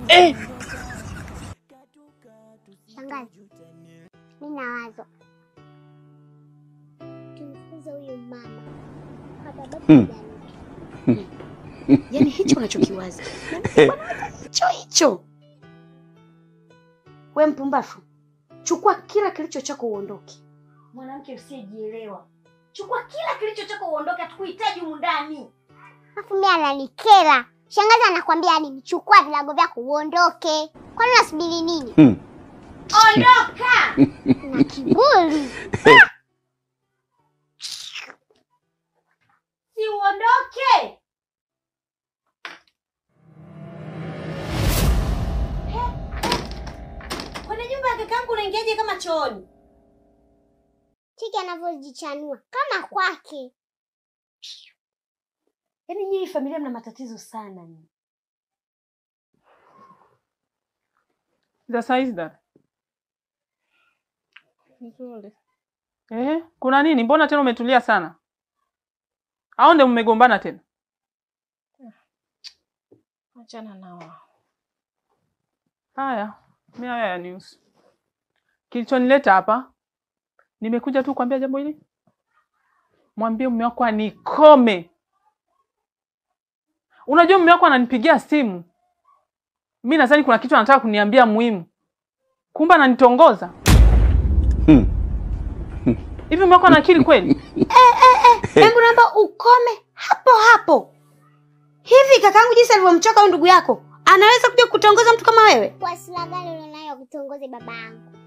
Eh. Shangazi, mimi na wazo. Tumfukuze huyu mama. Kwa sababu Yaani hicho unachokiwaza. Hicho hicho. We mpumbafu. Chukua kila kilicho chako uondoke. Mwanamke usiyejielewa. Chukua kila kilicho chako uondoke, hatukuhitaji humu ndani. Alafu mimi ananikera. Shangazi anakuambia yani nichukua vilago vyako uondoke. Kwani unasubiri nini? Ondoka! Na kiburi. Si uondoke. Kwenye nyumba ya kakangu unaingiaje kama chooni? Chiki anavyojichanua kama kwake. Yaani nyinyi familia mna matatizo sana nyinyi. Za size da. Nzuri. Eh, kuna nini? Mbona tena umetulia sana? Au ndio mmegombana tena? Achana nao. Haya, mimi haya ya news. Kilichonileta hapa, nimekuja tu kuambia jambo hili. Mwambie mume wako anikome. Unajua mume wako ananipigia simu. Mimi nadhani kuna kitu anataka kuniambia muhimu. Kumbe ananitongoza. Hivi mume wako ana akili kweli? Hebu naomba ukome hapo hapo. Hivi kakaangu jinsi alivyomchoka huyu ndugu yako, anaweza kuja kutongoza mtu kama wewe? Kwa sura gani ulionayo kutongoze babangu?